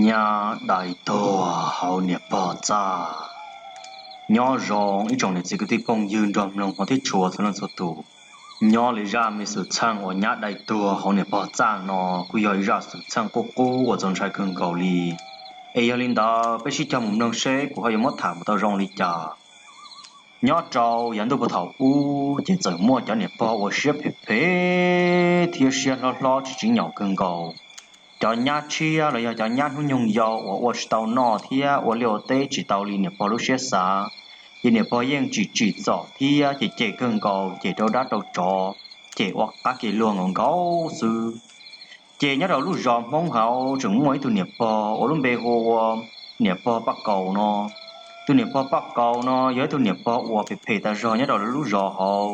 Nyab dai tuag hauv niam pog txaj. Nyob zoo ib tsoom niam txiv kwv tij phooj ywg nrog mloog hmov thiab tshua txhua leej txhua tus. Nyob li zaj me xwm txheej uas nyab dai tuag hauv niam pog txaj no kuj yog ib zaj xwm txheej qub qub uas txaus ntshai kawg nkaus li. Es yog li ntawd peb sib cog mus mloog seb kuv ho yuav muab tham mus tau zoo li cas. Nyob rau yav ntuj puag thaum ub ces txawm muaj cov niam pog uas siab phem phem thiab siab hlob hlob tsis tsim nyog kawg nkaus. Cov nyab tshiab los yog cov nyab hnub nyoog yau uas ua tsis tau noj thiab ua liaj ua teb tsis tau li niam pog lub siab xav, ces niam pog yeej tsim tsim txom thiab cem cem kawg nkaus, cem rau dab rau tsov, cem ua qab kev luag nkaus nkaus xwb. Ces nyob rau lub zos Hmoob hauv tseem muaj ib tug niam pog uas lub npe hu ua niam pog Paj Kaus no. Tus niam pog Paj Kaus no yog ib tug niam pog uas phem phem tas zog nyob rau lawv lub zos hauv.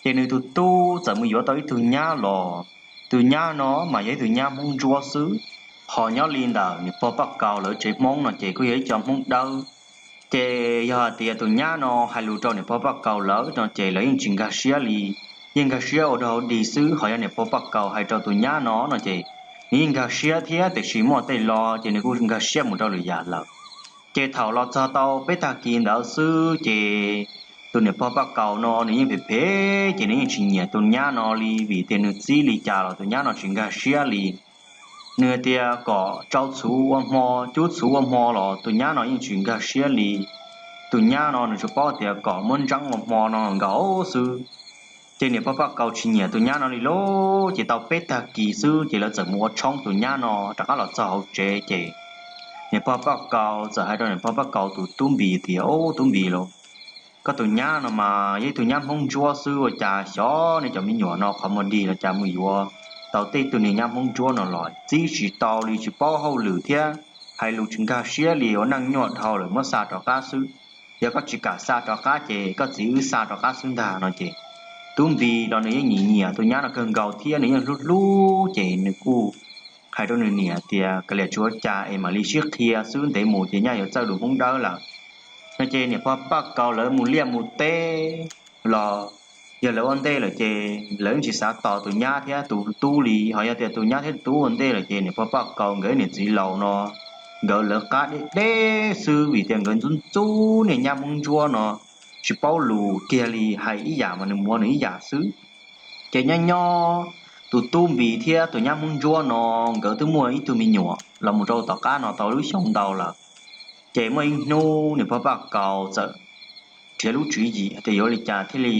Ces nws tus tub txawm mus yuav tau ib tug nyab los. Tus nyab no mas yog ib tug nyab Hmoob Ntsuab xwb. Ho nyob li ntawm niam pog Paj Kaus lawv tsev Hmoob no ces kuj yog ib co Hmoob Dawb. Ces yog hais tias tus nyab no hais lus rau niam pog Paj Kaus lawv no ces lawv yeej tsis nkag siab li. Yeej nkag siab ua dog dig xwb, ho yog niam pog Paj Kaus hais rau tus nyab no no ces nws yeej nkag siab thiab, tiam sis muaj tej lo ces nws kuj nkag siab mus rau lwm yam lawm. Ces thaum los txog tau peb tag kis ntawd xwb ces tus niam pog Paj Kaus no nws yeej phem phem, ces nws yeej tsis nyiam tus nyab no li, vim tias nws txib li cas los tus nyab no tsis nkag siab li. Nws tias kom tsau txhuv ua hmo, cub txhuv ua hmo los tus nyab no yeej tsis nkag siab li. Tus nyab no nws tsuas paub tias kom muab ntseeb ua hmo no nkaus xwb. Ces niam pog Paj Kaus tsis nyiam tus nyab no li lauj, ces tau peb tag kis xwb ces lawv txawm mus ua tshoob tus nyab no rov qab los txog hauv tsev ces niam pog Paj Kaus txawm hais rau niam pog Paj Kaus tus tub Npis tias, Ub, tub Npis lauj, koj tus nyab no mas yog ib tug nyab Hmoob Ntsuab xwb, ua cas xyov nej cov me nyuam no qhov muag dig los cas mus yuav tau tej tug niag nyab Hmoob Ntsuab no los txib tsis tau li, tsis paub hauj lwm thiab hais lus tsis nkag siab li, ua neej nyuaj dhau lawm, muab xa rov qab xwb. Yog koj tsis kam xa rov qab ces koj txiv wb xa rov qab xwb ntag no ces tub Npis los nws yeej nyiam nyiam tus nyab no kawg nkaus thiab nws yeej hlub hlub ces nws kuj hais rau nws niam tias, Kav liam, tsis ua cas es mam li sib qhia xwb, ntev mus ces nyaj yuav txawj lus Hmoob Dawb lawm no ces niam pog Paj Kaus lawv mus liaj mus teb los yog lawv ua ntej lawm ces lawv yeej tsis xav tos tus nyab thiab tus tub li. Ho yog tias tus nyab thiab tus tub ua ntej lawm ces niam pog Paj Kaus nkawd niam txiv laus no nkawd lawv qab deb deb xwb, vim tias nkawd ntxub ntxub niag nyab Hmoob Ntsuab no tsis paub lus kiag li, hais ib yam mas nws muav nws ib yam xwb. Ces nyob nyob tus tub Npis thiab tus nyab Hmoob Ntsuab no nkawd twb muaj ib tug me nyuam los mus rau tom qab no tau lub xyoo ntau lawm. Ces muaj ib hnub niam pog Paj Kaus txawm nrhiav lub tswv yim tias yuav li cas thiaj li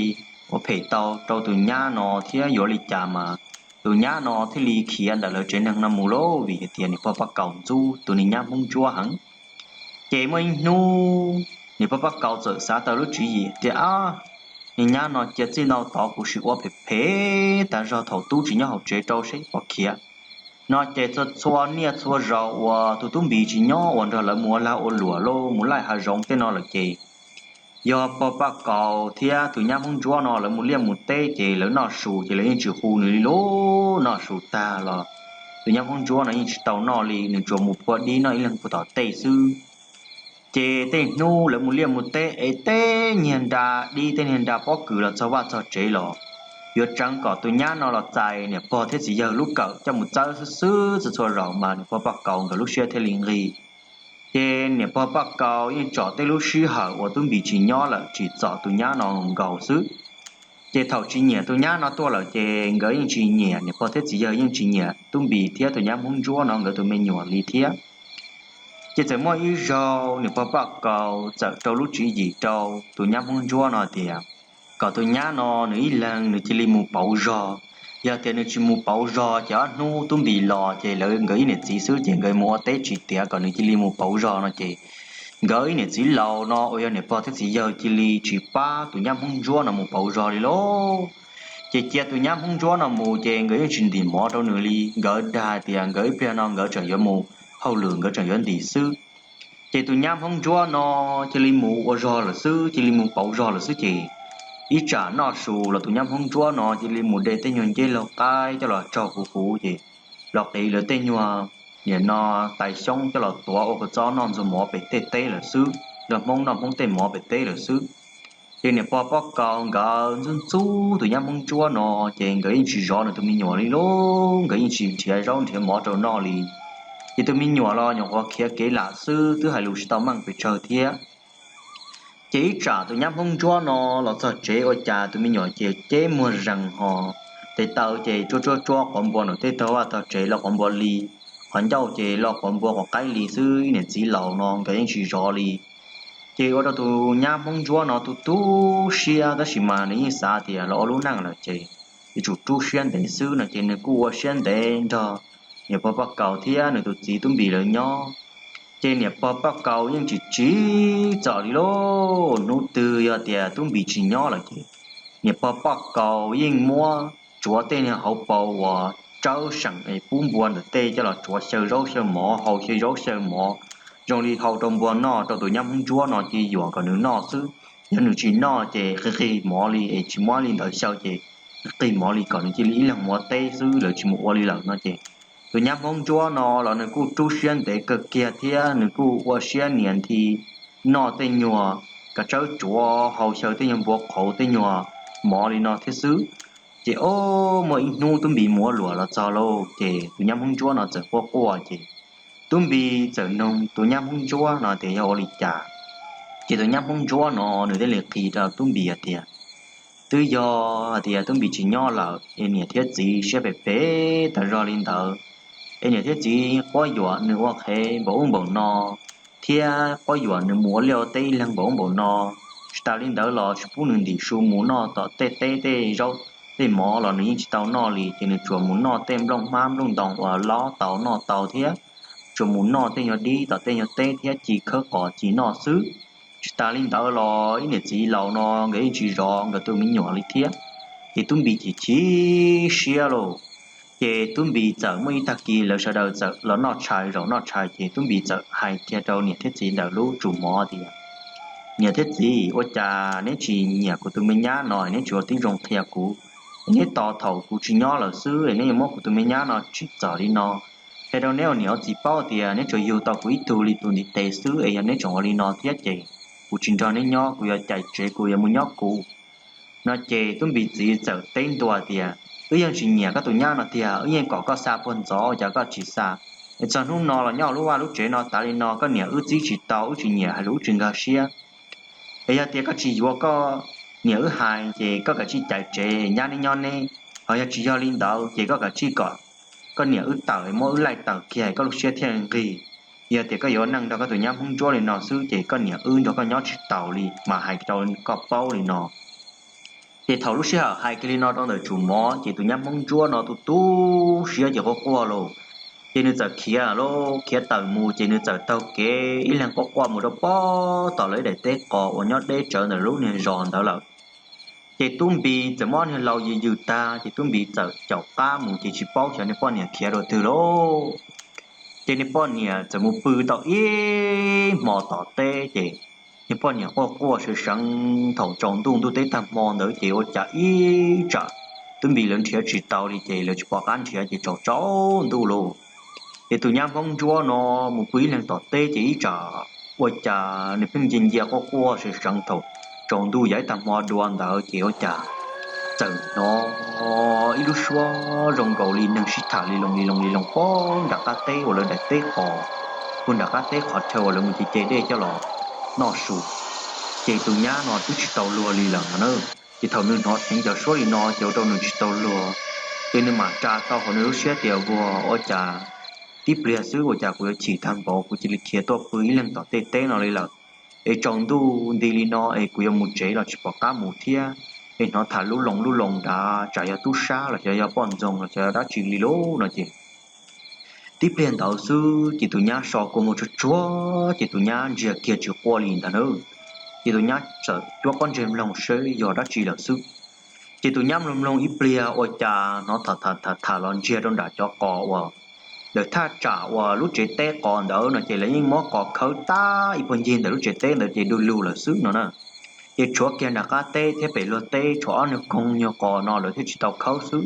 ua phem tau rau tus nyab no thiab yuav li cas mas tus nyab no thiaj li khiav ntawm lawv tsev neeg no mus lauj, vim hais tias niam pog Paj Kaus ntxub tus niag nyab Hmoob Ntsuab heev. Ces muaj ib hnub niam pog Paj Kaus txawm xav tau lub tswv yim tias, Ab, niag nyab no cia txij ntawm tod kuv sim ua phem phem tas zog thaum tub tsis nyob hauv tsev rau seb puas khiav no ces txhua txhua niaj txhua zaus uas tus tub Npis tsis nyob uas nrog lawv mus ua lag ua luam los mus laij hav zoov tej no lawm ces yog pog Paj Kaus thiab tus nyab Hmoob Ntsuab no lawv mus liaj mus teb ces lawv noj su ces lawv yeej tsis hu nws li lauj. Noj su tag los tus nyab Hmoob Ntsuab no yeej tsis tau noj li, nws tsuas mus phua dib noj ib leeg puag tom tej xwb. Ces tej hnub lawv mus liaj mus teb es tej niag nra dib tej niag nra pob kws los txog vaj txog tsev los yuav tseev kom tus nyab no los txais niam pog thiab txiv yawg lub kawm coj mus txawb xwb xwb txhua txhua zaus mas niam pog Paj Kaus nkawd lub siab thiaj li nqig. Ces niam pog Paj Kaus yeej tsom tej lub sij hawm uas tub Npis tsis nyob lawm tsim txom tus nyab no nkaus xwb. Ces thaum tsis nyiam tus nyab no tuaj lawm ces nkawd yeej tsis nyiam, niam pog thiab txiv yawg yeej tsis nyiam tub Npis thiab tus nyab Hmoob Ntsuab no nkawd tus me nyuam li thiab. Ces txawm muaj ib zaug niam pog Paj Kaus txawm rau lub tswv yim rau tus nyab Hmoob Ntsuab no tias kom tus nyab no nws ib leeg nws cia li mus pauv zog. Yog tias nws tsis mus pauv zog ces ob hnub tub Npis los ces lawv nkawd ib niam txiv xwb ces nkawd mus ua teb tsis tiav, kom nws cia li mus pauv zog no ces nkawd ib niam txiv laus no uas yog niam pog thiab txiv yawg cia li tsis pab tus nyab Hmoob Ntsuab no mus pauv zog li lauj. Ces cia tus nyab Hmoob Ntsuab no mus ces nkawd yeej tsis ntim mov rau nws li, nkawd dag tias nkawd ib pliag no nkawd tseem yuav mus hauj lwm, nkawd tseem yuav ntim xwb. Ces tus nyab Hmoob Ntsuab no cia li mus ua zog lawm xwb, cia li mus pauv zog lawm xwb ces ib tsam noj su los tus nyab Hmoob Ntsuab no cia li mus de tej nyuag nceb laug qaib coj los tsaug huv huv ces los qiv lawv tej nyuag, nim no, tais xyoob coj los tuav ua kua txob noj ntxuag mov pem tej teb lawm xwb, nrog Hmoob noj Hmoob tej mov pem teb lawm xwb. Ces niam pog Paj Kaus nkawd ntxub ntxub tus nyab Hmoob Ntsuab no ces nkawd yeej tsis zov nws tus me nyuam li lauj, nkawd yeej tsis nrhiav zaub nrhiav mov rau noj li. Ces tus me nyuam los nyuam qhuav khiav kev lam xwb, twb hais lus tsis tau meej pes tsawg thiab. Ces ib tsam tus nyab Hmoob Ntsuab no los txog tsev ua cas tus me nyuam ces ceb muag zees ho tes taw ces tsuab tsuab tsuab quav npua nram tej tog vaj tog tsev los quav npua li, qhov ncauj ces los quav npua quav qaib li xwb. Niam txiv laus no nkawd yeej tsis zov li. Ces ua rau tus nyab Hmoob Ntsuab no tu tu siab, tab sis mas nws yeej xav tias los ua lub neej lawm ces yuav tsum rub siab ntev xwb no ces nws kuj ua siab ntev nrog niam pog Paj Kaus thiab nws tus txiv Tub Npis lawv nyob. Ces niam pog Paj Kaus yeej tsis tsim txom li lauj. Hnub twg yog tias Tub Npis tsis nyob lawm ces niam pog Paj Kaus yeej muab tsuav tej niag hauv paus uas tsawb seem pub npua ntawm tej coj los tsuav xyaw zaub xyaw mov, hau xyaw zaub xyaw mov, zoo li hau rau npua noj rau tus nyab Hmoob Ntsuab no ces yuam kom nws noj xwb. Yog nws tsis noj ces qig qig mov li es tsis muab li ntawd xyaw ces qig mov li kom nws cia li ib leeg mus ua teb xwb, lawv tsis mus ua li lawm no ces tus nyab Hmoob Ntsuab no los nws kuj rub siab ntev kawg kiag thiab nws kuj ua siab nias nthi noj tej nyuag kav tsawb tsuav hau xyaw tej nyuag npua qhauv tej nyuag mov li no thiab xwb. Ces o, muaj ib hnub Tub Npis mus ua luam los txog lauj, ces tus nyab Hmoob Ntsuab no txawm quaj quaj ces Tub Npis txawm nug tus nyab Hmoob Ntsuab no tias yog ua li cas. Ces tus nyab Hmoob Ntsuab no nws thiaj li qhia rau Tub Npis hais tias twb yog hais tias Tub Npis tsis nyob lawm es niam thiab txiv siab phem phem tas zog li ntawd, es niam thiab txiv quab yuam nws ua qhev npaum ub npaum no, thiab quab yuam nws mus ua liaj ua teb ib leeg npaum ub npaum no. Tsis tas li ntawd los tsis pub nws ntim su mus noj tom tej teb tej zaub tej mov los nws yeej tsis tau noj li, ces nws tsuas mus noj tej nplooj hmab nplooj ntoo uas lob tau noj tau thiab tsuas mus noj tej nyuag dib tom tej nyuag teb thiab ci khawb qos ci noj xwb. Tsis tas li ntawd los ib niam txiv laus no nkawd yeej tsis zov nkawd tus me nyuam li thiab. Ces Tub Npis chim chim siab lauj. Ces Tub Npis txawm muaj ib tag kis lawv sawv daws txawm los noj tshais, zaum noj tshais ces Tub Npis txawm hais kiag rau niam thiab txiv ntawm lub tsum mov tias, niam thiab txiv, ua cas neb tsis nyiam kuv tus me nyab no, neb tsis ua tib zoo qhia kuv, neb tos thaum kuv tsis nyob lawm xwb es neb yuav muab kuv tus me nyab no tsim txom li no. Qhia rau neb ua niam ua txiv paub tias neb tsuas yug tau kuv ib tug li tus ntiv tes xwb es yog neb tseem ua li no thiab ces kuv tsis nrog neb nyob, kuv yuav cais tsev kuv yuav mus nyob kuv. No ces Tub Npis txiv txawm teb ntua tias, wb yeej tsis nyiam koj tus nyab no tiag, wb yeej kom koj xa puag ntxov cas koj tsis xa. Es txog hnub no los nyob lub vaj lub tsev no tas li no koj niam wb txib tsis tau, wb tsis nyiam hais lus wb tsis nkag siab. Es yog tias koj tsis yuav koj niam wb hais ces koj kav tsij cais tsev nyab neb nyob neb, ho yog tsis yog li ntawd ces koj kav tsij kom koj niam wb tawm, muab wb laij tawm kiag koj lub siab thiaj nqig. Yog tias koj yuav ua neej nrog koj tus nyab Hmoob Ntsuab li no xwb ces koj niam wb nrog koj nyob tsis taus li mas hais rau koj paub li no. Ces thaum lub sij hawm hais kiag li no rau ntawm tsum mov ces tus nyab Hmoob Ntsuab no tu tu siab ces quaj quaj lauj. Ces nws txawm khiav lauj, khiav tawm mus ces nws txawm taug kev ib leeg quaj quaj mus rau pob tom lawv ib daim teb qos uas nyob deb tsawv ntawm lub niag zos ntawd lawm. Ces Tub Npis txawm muab niag laus yws yws tag ces Tub Npis txawm caum qab mus ces tsis paub xyov niag poj niam khiav rau twg lauj. Ces niag poj niam txawm mus pw tau ib hmo tom teb ces niag poj niam quaj quaj sawv seev thaum tsaus ntuj, ntuj teb tag hmo ntawd ces ua cas ib tsam Tub Npis lawv nrhiav tsis tau li ces lawv tsis pom qab nrhiav ces tsaus tsaus ntuj lauj. Ces tus nyab Hmoob Ntsuab no mus pw ib leeg tom teb ces ib tsam ua cas nws pheej ncia ncia quaj quaj sawv seev thaum tsaus ntuj yav ib tag hmo dua ntawd ces ua cas txawm hnov ib lub suab zoo nkaus li neeg sib tham li loo li loo li loo puag nram qab teb uas lawv daim teb qos, puag nram qab teb qhov chaw uas lawv mus ce ce dej coj los noj su. Ces tus nyab no twb tsis tau luag li lawm no na. Ces thaum nws hnov dheev cov suab li no ces ua rau nws tsis tau luag, ces nws mam ras tau hauv nws lub siab tias, vuag, ua cas tib pliag xwb ua cas kuv yuav chim tag npaum kuv cia li khiav tuaj pw ib leeg tom tej teb no li lawm. Es tsaus ntuj nti li no es kuv yuav mus tsev los tsis pom qab mus thiab. Es hnov tham lub loo lub loo nrad tsam yog tub sab los xyov yog poj ntxoog los xyov yog dab tsi li lauj no ces tib pliag ntawd xwb ces tus nyab so kua muag tsuag tsuag ces tus nyab ntsiag kiag tsis quaj li ntag na. Ces tus nyab txawm cuab pob ntseg mloog seb yog dab tsi lawm xwb. Ces tus nyab mloog mloog ib pliag ua cas hnov tham tham tham los ntsiag rau nram cov qos uas lawv thaj tsam uas lub tsev teb qos ntawd no ces lawv yeej muab qos khawb tag ib puag ncig ntawm lub tsev teb ntawd ces du lug lawm xwb no na. Ces tshuav kiag nram qab teb thiab pem luag teb tshuav ob nyuag koog nyuag qos no lawv thiaj tsis tau khawb xwb.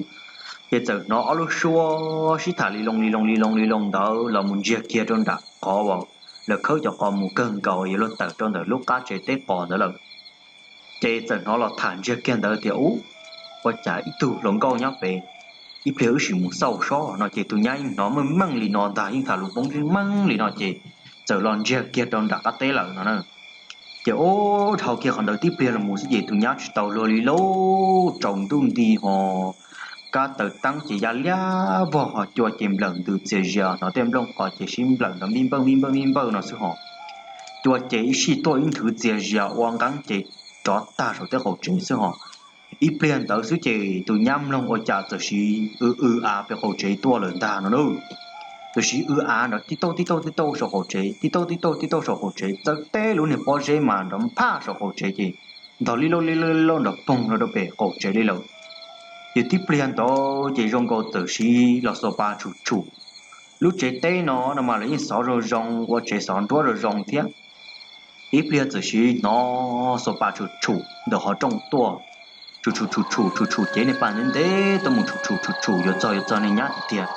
Ces txawm hnov ob lub suab sib tham li loo li loo li loo li loo ntawd los mus ntsiag kiag rau nram qhov uas lawv khawb cov qos mus kawg nkaus yuav luag tawm rau ntawm lub qab tsev teb qos ntawd lawm. Ces txawm hnov los tham ntsiag kiag ntawd tias, ub, ua cas ib tug hluas nkauj nyob pem ib pliag wb sim mus xauj sob no ces tus nyab yeej hnov meej meej li no ntag, yeej tham lus Hmoob meej li no ces txawm los ntsiag kiag rau nram qab teb lawm no na. Ces ub, dhau kiag qhov ntawd tib pliag los mus xwb ces tus nyab tsis tau luag li lauj, tsaus ntuj nti ho kab taws teeb ces ya liab vog ho cua ces nplawm ntws txias zias, hnov tej nplooj qos ces sib nplawm nrov npij npawj npij npawj npij npawj no xwb ho. Cua ces ib sij tuaj ib nthwv txias zias ua nqeeb ces rov tag saum tej qaum tsev xwb ho. Ib pliag ntawd xwb ces tus nyab mloog ua cas txawm siv w w av pem qaum tsev tuaj lawm ntag no na. Txawm siv w av nrov tib tauj tib tauj tib tauj saum qaum tsev, tib tauj tib tauj tib tauj saum qaum tsev, txawb teb lub niag pob zeb mas nrov nphaj saum qaum tsev ces ntog li lauj li lauj li lauj nrov poog rau pem qaum tsev li lawm. Ces tib pliag ntawd ces zoo nkaus txawm siv los xuas pas tshum tshum. Lub tsev teb no no mas lawv yeej xov zoo zoo, ua tsev xov nruab zoo zoo thiab. Ib pliag txawm siv hnov xuas pas tshum tshum ntawm qhov rooj tuaj, tshum tshum tshum tshum tshum tshum ces niag pas ntev ntev tuaj mus tshum tshum tshum tshum yuav txog yuav txog niag nyab tiag tiag.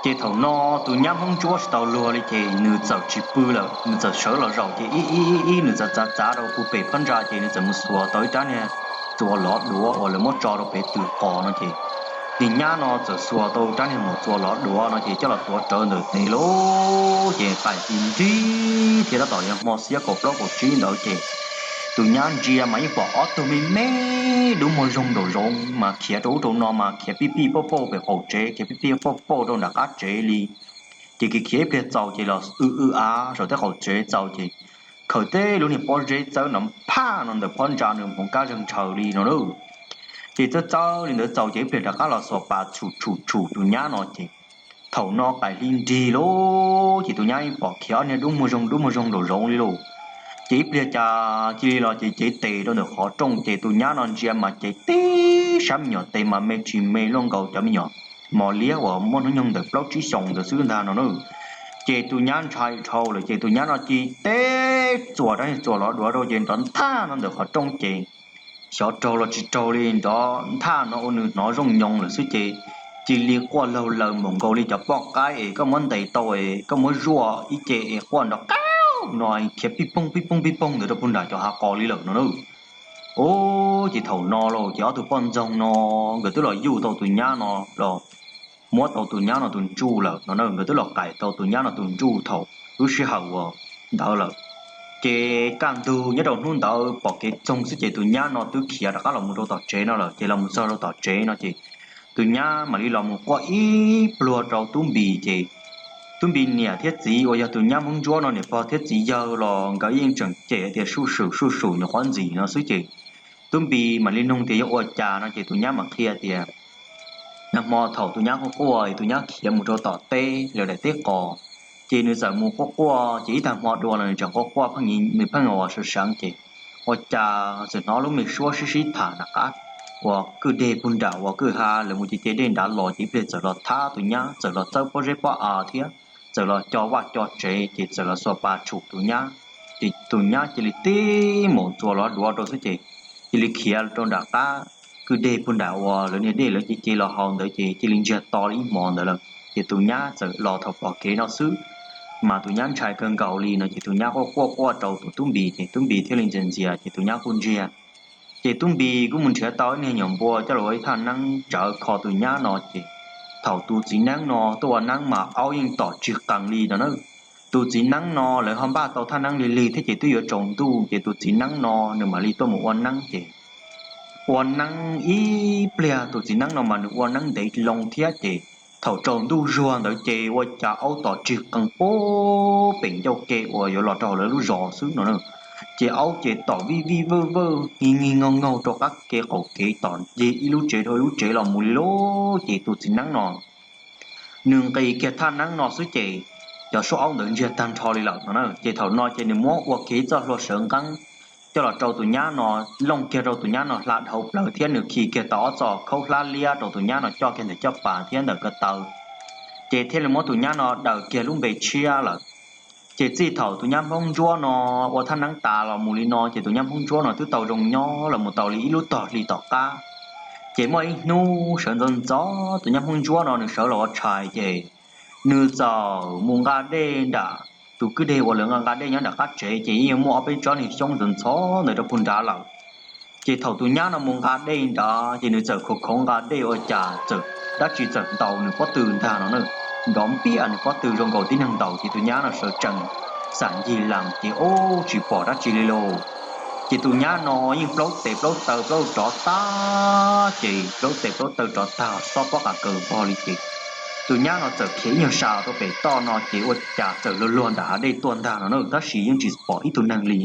Ces thaum no tus nyab Hmoob Ntsuab tsis tau luag li ces nws txawm tsis pw lawm, nws txawm sawv los zaum ces ib ib ib ib nws txav txav txav rau puag pem phab ntsa ces nws txawm mus xuas tau ib rab niag txuas lov duav uas lawv muab tso rau pem tw qos no ces niag nyab no txawm xuas tau rab niag maum txuas lov duav no ces coj los tuav rawv ntawm tes lauj, ces qaim tis nrig thiab tab tom yog hmo xiab kaum plaub kaum tsib ntawd ces tus nyab ntsia mas yeej pom ob tug me me dub muag zoog nraum zoov mas khiav rau ub rau no mas khiav pij pij pauj pauj pem qaum tsev, khiav pij pij pauj pauj rau nram qab tsev li. Ces khiav khiav ib pliag txaus ces los w w av saum tej qaum tsev txaus ces khaws tej lub niag pob zeb txawb nrov phaj no ntawm phab ntsa nws hmoov kab zeeg ntshaw li no na. Ces txawb txawb li ntawd txaus ces ib pliag rov qab los xuas pas tshum tshum tshum tus nyab no ces thaum no qaim hli nrig lauj ces tus nyab yeej pom khiav ob niag dub muag zoog dub muag zoog nraum zoov li lauj. Ces ib pliag cas cia li los ces cev tes rau ntawm qhov rooj ces tus nyab no ntsia mas cev tib sab me nyuam tes mas me tsis me luaj nkaus cov me nyuam mos liab uas muaj hnub nyoog ntawm plaub tsib xyoos ntawd xwb ntag no na. Ces tus nyab ntshai dhau lawm ces tus nyab no cia li teb txuas rab niag txuas lov duav rau ces nrov nthaj no ntawm qhov rooj ces xyov raug los tsis raug li nrov nthaj no ua nws hnov zooj nyoo lawm xwb ces cia li quaj laug laws npaum nkaus li cov poj qaib es koj muab ntes tau es koj muab zuaj ib ce es quaj nrov qab no khiav pij poog pij poog pij poog ntawd rau puag nram cov hav qos li lawm no na. Ub, ces thaum no los ces ob tug poj ntxoog no nkawd twb los yuj tau tus nyab no los muab tau tus nyab no tus ntsuj lawm no na, nkawd twb los qaim tau tus nyab no tus ntsuj thaum lub sij hawm uas ntawd lawm. Ces kaj ntug nyob rau hnub ntawd pom kev txoog xwb ces tus nyab no twb khiav rov qab los mus rau tom tsev no lawm ces los mus txog rau tom tsev no ces tus nyab mam li los mus quaj ib pluag rau tub npis ces tub npis niam thiab txiv uas yog tus nyab Hmoob Ntsuab no niam pog thiab txiv yawg los nkawd yeej tseem cem tias suj sum suj sum nyuam qhuav ntxim no xwb ces tub npis mam li nug tias yog ua cas no ces tus nyab mam qhia tias nag hmo thaum tus nyab quaj quaj es tus nyab khiav mus rau tom teb lawv daim teb qos, ces nws txawm mus quaj quaj ces ib tag hmo dua los nws tseem quaj quaj pheej, nws pheej ua sawv seev ces ua cas txawm hnov lub me suab sib sib tham nram qab uas kwj deg puag nram uas kwj ha lawv mus ce ce dej nrad los ces ib pliag txawm los thab tus nyab, txawm los txawb pob zeb pob av thiab txawm los co vaj co tsev ces txawm los xuas pas tshum tus nyab. Ces tus nyab cia li tib maum txuas lov duav rau xwb ces cia li khiav rau nram qab kwj deg puag nram uas lawv niag dej lawv ce ce los haus ntawd ces cia li ntsiag to li ib hmos ntawd lawm. Ces tus nyab txawm los thaum pom kev no xwb, mas tus nyab ntshai kawg nkaus li no ces tus nyab quaj quaj quaj rau tus tub npis ces tub npis thiaj li ntxias ntxias ces tus nyab kuj ntsiag. Ces tub npis kuj mus nrhiav tau ib niag nyuam npua coj los ua ib thaj neeb tsawv kho tus nyab no ces thaum tus txiv neeb no tuaj ua neeb mas aub yeej tom tsis qees li no na. Tus txiv neeb no lawv ho npaj tau thaj neeb lig lig thiab ces twb yuav tsaus ntuj ces tus txiv neeb no nws mam li tuaj mus ua neeb ces ua neeb ib pliag tus txiv neeb no mas nws ua neeb ntev loo thiab ces thaum tsaus ntuj zuag ntawd ces ua cas aub tom tsis qees puag pem ncauj ke uas yuav los rau lawv lub zos xwb no na. Ces aub ces tom vij vij vawj vawj ngig ngig ngaug ngaug rau qab ke qaum kev tom ncig ib lub tsev dhau ib lub tsev los mus li lauj. Ces tus txiv neeb no nws nqis kiag thaj neeb no xwb ces cov suab aub ntawd ntsiag tag nrho li lawm no na. Ces thaum no ces nws muab ua kiag ib txoj hlua sawv nqeeb coj los rau tus nyab no, looj kiag rau tus nyab no hla dhau plaws thiab nws khi kiag tau ob txoj khaub hlab liab rau tus nyab no coj kiag ntawm caj pas thiab ntawm ko taw, ces thiaj li muab tus nyab no daws kiag lub npe tshiab lawm. Ces txij thaum tus nyab Hmoob Ntsuab no ua thaj neeb tas los mus li no ces tus nyab Hmoob Ntsuab no twb tau zoo nyob los mus tau li ib lub tog hli tom qab. Ces muaj ib hnub sawv ntxov ntxov tus nyab Hmoob Ntsuab no nws sawv los ua tshais ces nws txawm mus nqa dej nram tus kwj deg uas lawv nqa nqa dej nyob nram qab tsev ces yeej yuav muaj ob peb tsob niag xyoob ntxhov ntxhov ntawd rau puag nrad lawm. Ces thaum tus nyab no mus nqa dej nrad ces nws txawm khov khov nqa dej ua cas txawm dab tsi txawm ntaus nws pob tw ntag no na, nrov npiaj nws pob tw zoo nkaus tib neeg ntaus ces tus nyab no sawv tsees xam ncig lees ces ub tsis pom dab tsi li lauj. Ces tus nyab no yeej plaub tes plaub taw plaub rov tag ces plaub tes plaub taw rov tag xob pob qa kaws vog li ces tus nyab no txawm khiav ib nyuag sas rau pem toj no ces ua cas txawm luag luag nram hav dej tuaj ntag no na tab sis yeej tsis pom ib tug neeg li.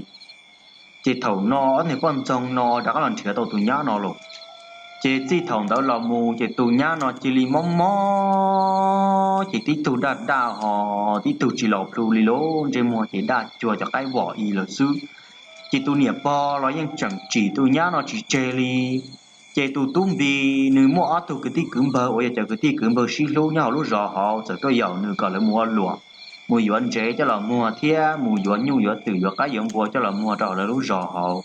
Ces thaum no ob niag poj ntxoog no rov qab los nrhiav tau tus nyab no los, ces txij thaum ntawd los mus ces tus nyab no cia li mob mob ces tib tug daj daj ho tib tug tsis los plhu li lauj, ntsej muag ces daj cuag cov qaib vom i lawm xwb. Ces tus niam pog los yeej tseem tsim tus nyab no tsis tseg li. Ces tus tub npis nws muaj ob tug kwv tij kwv npawg uas yog cov kwv tij kwv npawg sib hlub nyob hauv lub zos hauv txawm tuaj yaum nws kom lawv mus ua luam, mus yuav ntsev coj los muag thiab mus yuav nyuj yuav twm yuav qaib yuav npua coj los muag rau hauv lawv lub zos hauv.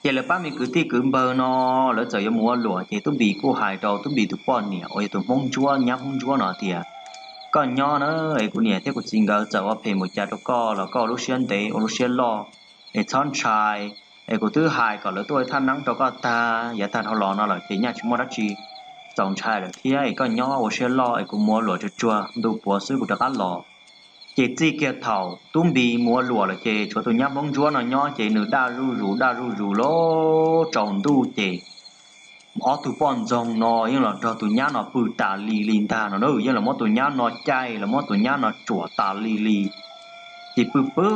Ces lawv pab me kwv tij kwv npawg no lawv txawm yuav mus ua luam ces tub npis kuj hais rau tub npis tus poj niam uas yog tus Hmoob Ntsuab nyab Hmoob Ntsuab no tias, koj nyob na, es kuv niam thiab kuv txiv nkawd txawm ua phem npaum cas rau koj los koj ua lub siab ntev ua lub siab loj, es txhob ntshai, es kuv twb hais kom lawv tuaj thaj neeb rau koj tag yav tag dhau los no lawm ces nyaj tsis muaj dab tsi txaus ntshai lawm thiab es koj nyob ua siab loj es kuv mus ua luam tsuag tsuag ntu puav xwb kuv rov qab los. Ces txij kiag thaum tub npis mus ua luam lawm ces tshuav tus nyab Hmoob Ntsuab no nyob ces nws daj zuj zus daj zuj zus los tsaus ntuj ces ob tug poj ntxoog no yeej los nrog tus nyab no pw tas li li ntag no na, yeej los muab tus nyab no caij los muab tus nyab no tsuam tas li li. Ces pw pw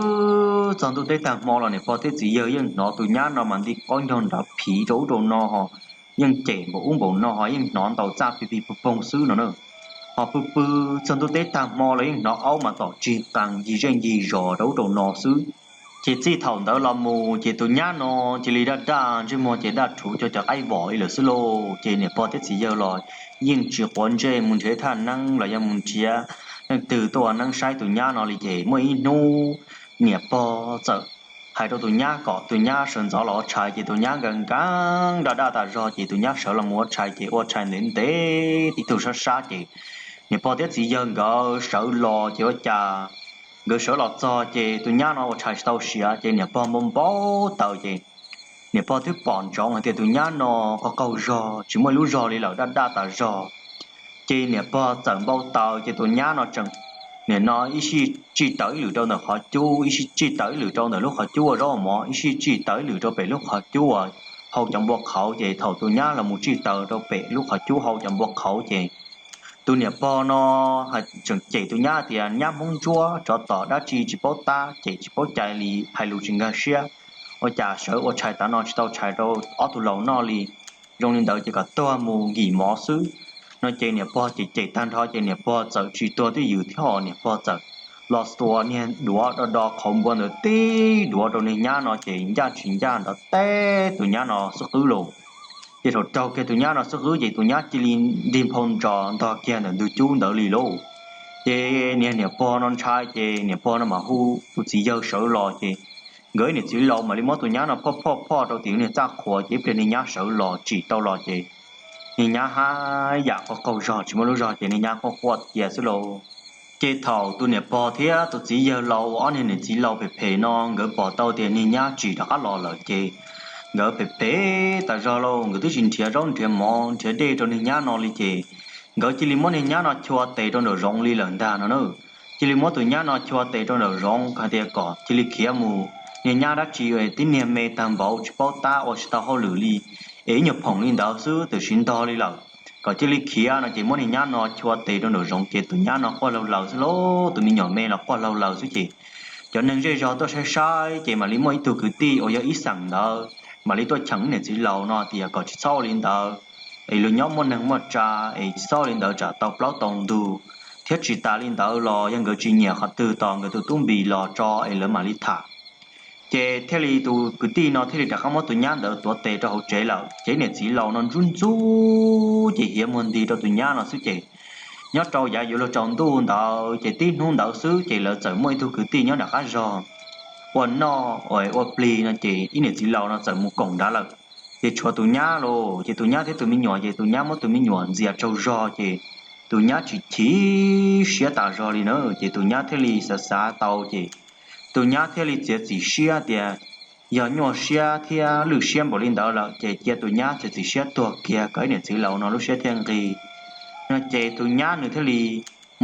txog ntuj teb tag hmo los niam pog thiab txiv yawg yeej hnov tus nyab no mas nti qaub ncaug nrov phiv rau ub rau no ho, yeej cem npaum ub npaum no ho yeej hnov ntaus txaj pig pig poog poog xwb no na. Ho pw pw txog ntuj teb tag hmo los yeej hnov aub mas tom tsig qees ncig zej ncig zos rau ub rau no xwb. Ces txij thaum ntawd los mus ces tus nyab no cia li daj daj ntsej muag ces daj rhuv cuag cov qaib vom li lawm xwb lauj. Ces niam pog thiab txiv yawg los yeej tsis quav ntsej mus nrhiav thaj neeb los yog mus nrhiav leej twg tuaj ua neeb saib tus nyab no li. Ces muaj ib hnub niam pog txawm hais rau tus nyab kom tus nyab sawv ntxov los ua tshais ces tus nyab nkees nkees daj daj tas zog ces tus nyab sawv los mus ua tshais ces ua tshais ntev ntev tib tug sab sab ces niam pog thiab txiv yawg nkawd sawv los ces ua cas nkawd sawv los txog ces tus nyab no ua tshais tsis tau siav ces niam pog npau npau taws ces niam pog twb pom ntsoov hais tias tus nyab no qaug qaug zog tsis muaj ib lub zog li lawm daj daj tas zog. Ces niam pog txawm npau taws ces tus nyab no tseem, nim no ib sij tsij taws ib lwm rau ntawm qhov cub, ib sij tsij taws ib lwm rau ntawm lub qhov cub uas zaub mov, ib sij tsij taws ib lwm rau pem lub qhov cub uas hau cov npua qhauv ces thaum tus nyab los mus tsij taws rau pem lub qhov cub hau cov npua qhauv ces tus niam pog no tseem cem tus nyab tias nyab Hmoob Ntsuab tsov tom dab tsi tsis paub tab cem tsis paub cai li hais lus tsis nkag siab, ua cas sawv ua tshais tav no tsis tau tshais rau ob tug laus noj li, zoo li ntawd ces kom tuag mus nkim mov xwb no ces niam pog cem cem tag nrho ces niam pog txawm tsis tuag twj ywm thiab ho niam pog txawm los tua niag duav do do qhauv npua ntawd tib duav rau niag nyab no ces ncaj tsis ncaj nrov teb tus nyab no xub qwb los. Ces thaum raug kiag tus nyab no xub qwb ces tus nyab cia li nrig nphau ntsos ntog kiag ntawm ntug cub ntawd li lauj. Ces niag niam pog no ntshai ces niam pog no mam hu tus txiv yawg sawv los ces nkawd niam txiv laus mam li muab tus nyab no phoj phoj phoj rau tim niag txaj qhua ces ib pliag niag nyab sawv los tsim tau los ces niag nyab haj yam qaug qaug zog tsis muaj lub zog ces niag nyab quaj quaj cia xwb lauj. Ces thaum tus niam pog thiab tus txiv yawg laus ob niag niam txiv laus phem phem no nkawd pom tau tias niag nyab tsim rov qab los lawm ces nkawd phem phem tas zog lauj, nkawd twb tsis nrhiav zaub nrhiav mov nrhiav dej rau niag nyab no li ces nkawd cia li muab niag nyab no chua tes rau nraum zoov li lawm ntag no na. Cia li muab tus nyab no chua tes rau nraum zoov hais tias kom cia li khiav mus, niag nyab dab tsi tib niag me tag npaum tsis paub tab ua tsis tau hauj lwm li, es ib nyuag phoom li ntawd xwb twb tsis ntog li lawm, kom cia li khiav no ces muab niag nyab no chua tes rau nraum zoov ces tus nyab no quaj laug laws xwb lauj, tus me nyuam me los quaj laug laws xwb ces cov neeg zej zog tuaj saib saib ces mam li muaj ib tug kwv tij uas yog ib xeem ntawd mam li tuaj cheem niam txiv laus no tias kom tsis txhob ua li ntawd, es luag nyob muaj neeg muaj tsa, es tsis txhob ua li ntawd tsam tau plaub tau ntug, thiab tsis tas li ntawd los yog nkawd tsis nyiam qhov twg tos nkawd tus tub npis los tso es lawv mam li tham. Ces thiaj li tus kwv tij no thiaj li rov qab muab tus nyab ntawd tuav tes rau hauv tsev lawm ces niam txiv laus no ntxub ntxub ces hiav muag nti rau tus nyab no xwb ces nyob rau yav yuav luag tsaus ntuj ntawd ces tib hnub ntawd xwb ces lawv txawm muaj ib tug kwv tij nyob nram qab zog ua noj ua plig no ces ib niam txiv laus no txawm mus koom nrad lawm. Ces tshuav tus nyab los ces tus nyab thiab tus me nyuam ces tus nyab muab tus me nyuam ntxias tsaug zog ces tus nyab tsis chim siab tas zog li na ces tus nyab thiaj li xav xav tau ces tus nyab thiaj li txiav txim siab tias yog nyuaj siab thiab lwj siab npaum li ntawd lawm ces cia tus nyab txiav txim siab tuag kiag kom ib niam txiv laus no lub siab thiaj nqig. No ces tus nyab nws thiaj li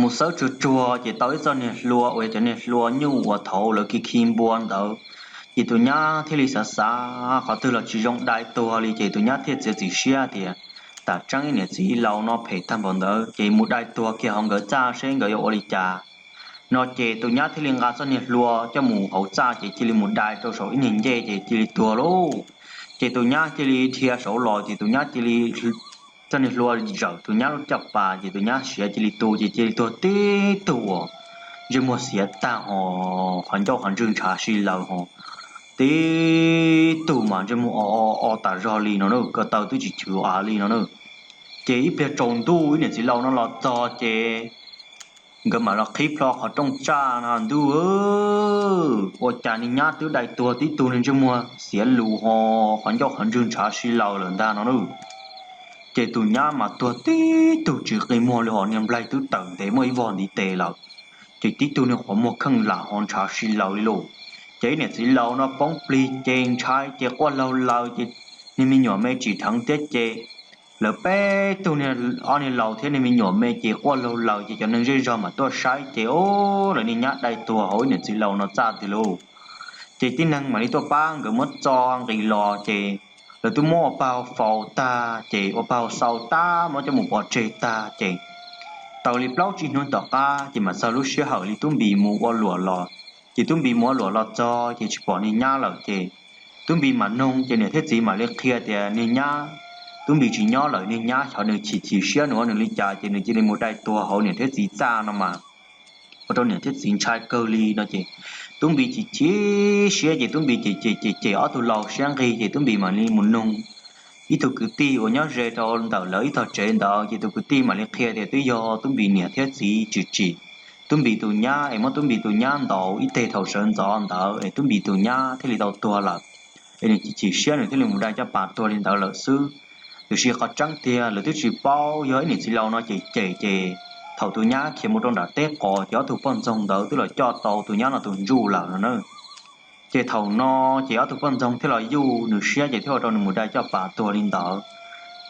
mus xawb tsuag tsuag ces tau ib txoj niag hlua uas yog cov niag hlua nyuj uas thaud lawv khi khi npua ntawd. Ces tus nyab thiaj li xav xav qhov twg los tsis zoo dai tuag li ces tus nyab thiaj txiav txim siab tias tam tseeb ib niam txiv laus no phem tag npaum ntawd ces mus dai tuag kiag hauv nkawd txaj seb nkawd yuav ua li cas. No ces tus nyab thiaj li nqa txoj niag hlua coj mus hauv txaj ces cia li mus dai rau saum ib niag ncej ces cia li tuag lauj. Ces tus nyab cia li dhia saud los ces tus nyab cia li txoj niag hlua zawm tus nyab lub caj pas ces tus nyab siav cia li tu ces cia li tuag tib tug uas ntsej muag xiav tag ho qhov ncauj qhov ntswg ntshav si laws ho tib tug mas ntsej muag o o o tas zog li no na, ko taw twb tsis chwv av li no na. Ces ib pliag tsaus ntuj ib niam txiv laus no los txog ces nkawd mam los qhib plho qhov rooj txaj no, ntuj, ua cas niag nyab twb dai tuag tib tug niag ntsej muag xiav lus ho qhov ncauj qhov ntswg ntshav si laws lawm ntag no na. Ces tus nyab mas tuag tib tug tsis qi muag li ho niag nplaig twb tawm ntev muaj ib vog ntiv tes lawm, ces tib tug niag qhov muag kheej lam ho ntshav si laws li lauj. Ces ib niam txiv laus no poob plig ces ntshai ces quaj laug laws ces niag me nyuam me tsis dheev thiab ces lawv peb tug niag, ob niag laus thiab niag me nyuam me ces quaj laug laws ces cov neeg zej zog mam tuaj saib ces o, lawv niag nyab dai tuag hauv ib niam txiv laus no txaj tiag lauj. Ces tib neeg mam li tuaj pab nkawd muab txo nqis los ces lawv twb muab ua pag faus tag ces ua pag xau tag muab coj mus pov tseg tag ces tau li plaub tsib hnub tom qab ces mam txog lub sij hawm li Tub Npis mus ua luam los. Ces Tub Npis mus ua luam los txog ces tsis pom niag nyab lawm ces Tub Npis mam noog ces niam thiab txiv mam li qhia tias niag nyab, Tub Npis tsis nyob lawm, niag nyab xyov nws chim chim siab nws ua nws li cas ces nws cia li mus dai tuag hauv niam thiab txiv txaj no mas ua rau niam thiab txiv ntshai kawg li no ces Tub Npis chim chim siab ces Tub Npis ces ces ces ces ob tug laus siab nqig ces Tub Npis mam li mus noog ib tug kwv tij uas nyob ze rau ntawm lawv ib tog tsev ntawd ces tus kwv tij mam li qhia tias twb yog Tub Npis niam thiab txiv tsis tsim Tub Npis tus nyab es muab Tub Npis tus nyab ntaus ib teg thaum sawv ntxov ntawd es Tub Npis tus nyab thiaj li tau tuag lawm. Es nws chim chim siab nws thiaj li mus dai caj pas tuag li ntawd lawm xwb. Tiam sis qhov tseeb tiag lawv twb tsis paub, yog ib niam txiv laus no cem cem ces thaum tus nyab khiav mus rau nram teb qos ces ob tug poj ntxoog ntawd twb los coj tau tus nyab no tus ntsuj lawm no na. Ces thaum no ces ob tug poj ntxoog thiaj los yuj nws siab ces thiaj ua rau nws mus dai caj pas tuag li ntawd.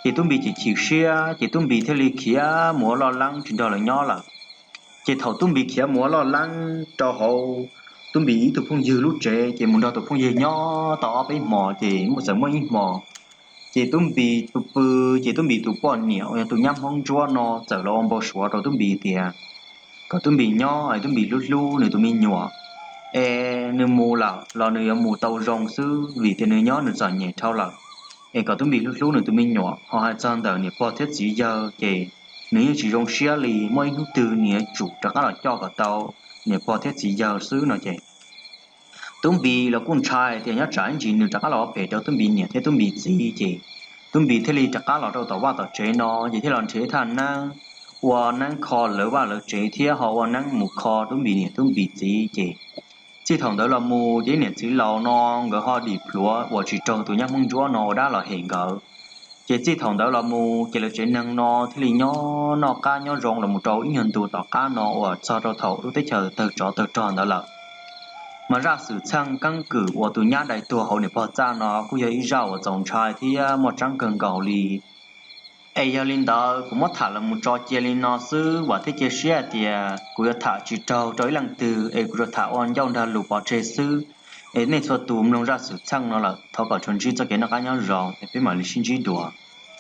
Ces Tub Npis chim chim siab ces Tub Npis thiaj li khiav mus ua loj leeb tsis nrog lawv nyob lawm. Ces thaum Tub Npis khiav mus ua loj leeb rau hauv Tub Npis ib tug phooj ywg lub tsev ces mus nrog tus phooj ywg nyob tau ob peb hmos ces txawm muaj ib hmos ces Tub Npis pw pw ces Tub Npis tus poj niam uas yog tus nyab Hmoob Ntsuab no txawm los ua npau suav rau Tub Npis tias kom Tub Npis nyob es Tub Npis hlub hlub nws tus me nyuam es nws mus lawm los nws yuav mus tau zoo xwb vim tias nws nyob nws txom nyem dhau lawm. Es kom Tub Npis hlub hlub nws tus me nyuam, ho hais txog ntawm niam pog thiab txiv yawg ces nws yeej tsis zoo siab li, muaj ib hnub twg nws yuav tsum rov qab los coj kom tau niam pog thiab txiv yawg xwb no ces Tub Npis los kuj ntshai tias nyob tsam ib ntsis nws rov qab los ua phem rau Tub Npis niam thiab Tub Npis txiv ces Tub Npis thiaj li rov qab los rau tom vaj tom tsev no ces thiaj los nrhiav thaj neeb ua neeb kho lawv vaj lawv tsev thiab ho ua neeb mus kho Tub Npis niam Tub Npis txiv ces txij thaum ntawd los mus ces niam txiv laus no nkawd ho dim plhuav uas tsis raug tus nyab Hmoob Ntsuab no ua dab los hem nkawd. Ces txij thaum ntawd los mus ces lawv tsev neeg no thiaj li nyob noj qab nyob zoo los mus rau ib nyuag ntu tom qab no uas txog rau thaum lub teb chaws tawg tsov tawg rog ntawd lawm. Mas zaj xwm txheej keeb kwm uas tus nyab dai tuag hauv niam pog txaj no kuj yog ib zaj uas txaus ntshai thiab muaj tseeb kawg nkaus li. Es yog li ntawd kuv muab tham los mus tso cia li no xwb, vam thiab cia siab hais tias kuv yuav tham tsis raug rau ib leej twg es kuv yuav tham ua ncauj nrag lus pov tseg xwb. Es nej txhua tus mloog zaj xwm txheej no lawm thov kom tsuas ntsib txoj kev noj qab nyob zoo es peb mam li sib ntsib dua.